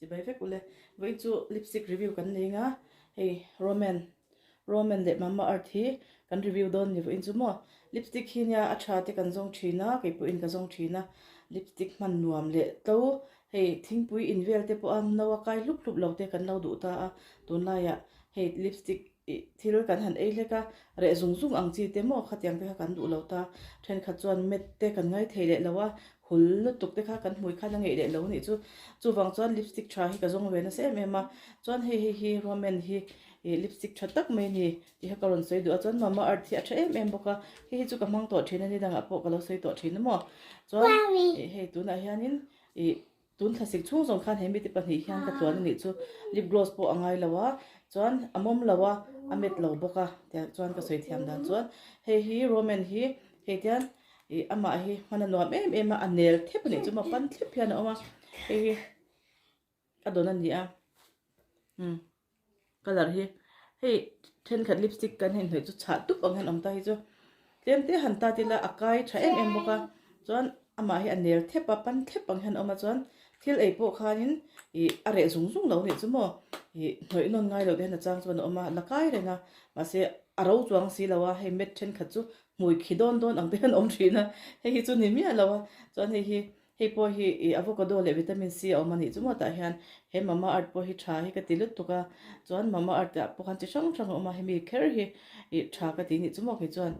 Chibai vek ule. Vawiin chu lipstick review kan nei nga hei Roman Roman leh Mama Earth hi kan review dawn ni vawiin chu maw. Lipstick hi nia a tha te kan zawng thin a kei pawhin ka zawng thin a lipstick hman nuam leh tlo hei thingpui in vel te pawh a no a kai hlup hlup lo te kan lo duh ta a tunlaiah hei lipstick Ih, thil kan han ei hlek a, reh zung zung ang chi te maw khatiang te kha kan duh lo ta. Thenkhat chuan met te kan ngai thei leh lo a, hul lutuk te kha kan hmui khan a ngeih leh lo nih chu. Chuvang chuan lipstick tha hi ka zawng ve nasa em em a, chuan hei hei hi Roman hi ih lipstick tha tak mai a ni tih kha ka rawn sawi duh a, chuan Mama Earth hi a tha em em bawk a, hei hi chu ka hmang tawh thin a ni dangah pawh ka lo sawi tawh thin a maw. Chuan ih hei tunah hianin ih. Tun thlasik chhung zawng khan he mite pahnih hian ka tluan a nih chu lip gloss pawh a ngai lo a, chuan a mawm lo a, a met lo bawk a tiang chuan ka sawi thiam dan chuan hei hi Roman hi hei tian ih amah hi hman a nuam em em a, a nel thlep a nih chu maw pan thlep hian a awm a hei hi a dawn a ni a umm. Colour hi hei thenkhat lipstick kan hei hnawih chu chhah tup ang hian awm ta hi chu tlem te han tat ila a kai tha em em bawk a chuan amah hi a nel thep a pan thlep ang hian a awm a chuan thil ei pawh khanin ih a reh zung zung lo nih chu maw ih hnawih nawn ngai lo te hian a chang chuan a awm a la kai reng a mahse a ro chuang si lo a hei mat thenkhat chu hmui khi dawn dawn ang te hian a awm thin a hei hi chu ni miah lo a chuan hei hi Hei pawh hi ih avocado leh vitamin C a awm a nih chu maw tah hian he mama earth pawh hi tha hi ka ti lutuk a chuan mama earth ah pawh khan chi hrang hrang a awm a hemi kher hi ih tha ka ti nih chu maw kei chuan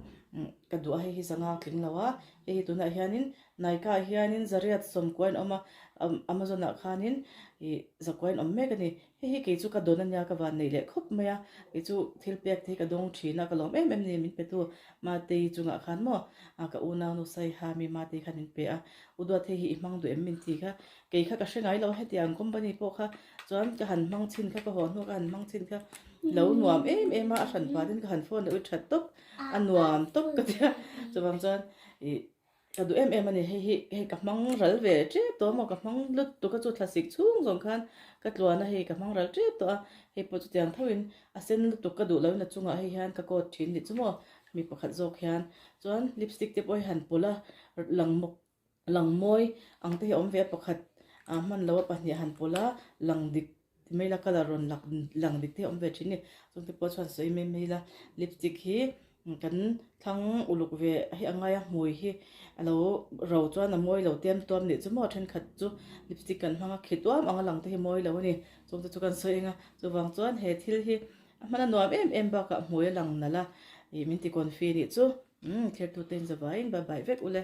ka duh a hei hi zanga tling lo a hei hi tunah hianin Nykaa ah hianin zariat sawmkua in awm a Amazon ah khanin ih zakua in awm mek a ni. Hei hi kei chu ka dawn ania ka van neih leh khawp mai a, kei chu thil pek te hi ka dawng thin a, ka lawm em em ni min pe tu Matei chungah khan maw ka unaunu Saiha mi Matei khan min pe a, U Duat hei hi i hmang duh em min ti kha, kei kha ka hre ngai lo hetiang company pawh kha chuan ka han hmang chhin kha ka haw hnuah ka han hmang chhin kha lo nuam em em a, a hran pah tin ka han phone leh ui that tawp a nuam tawp ka tia chuvang chuan ih. Ka duh em em a ni, hei hi hei ka hmang ral ve tep tawh maw, ka hmang lutuk a chu thlasik chhung zawng khan ka tluan a hei ka hmang ral tep tawh a, hei pawh chutiang thoin a sen lutuk ka duh loin a chungah hei hian ka coat thin nih chu maw mi pakhat zawk hian chuan lipstick te pawh hi han pawlh a lang mawk lang mawi ang te hi a awm ve a pakhat ah hman lo a pahnih han pawlh a lang dik Ti mai la colour rawn lak lang dik te hi a awm ve thin a ni. Chungte pawh chuan sawi mai mai ila lipstick hi kan thlang uluk ve hi a ngai a hmui hi a lo ro chuan a mawi lo tiam tuam nih chu maw thenkhat chu lipstick kan hmang a khi tuam ang a lang te hi mawi lo a ni. Chungte chu kan sawi eng a chuvang chuan he thil hi a hman a nuam em em bakah hmui a lang nalh a ih min ti confi nih chu umm thlir tute in zavaiin bye bye vek ule.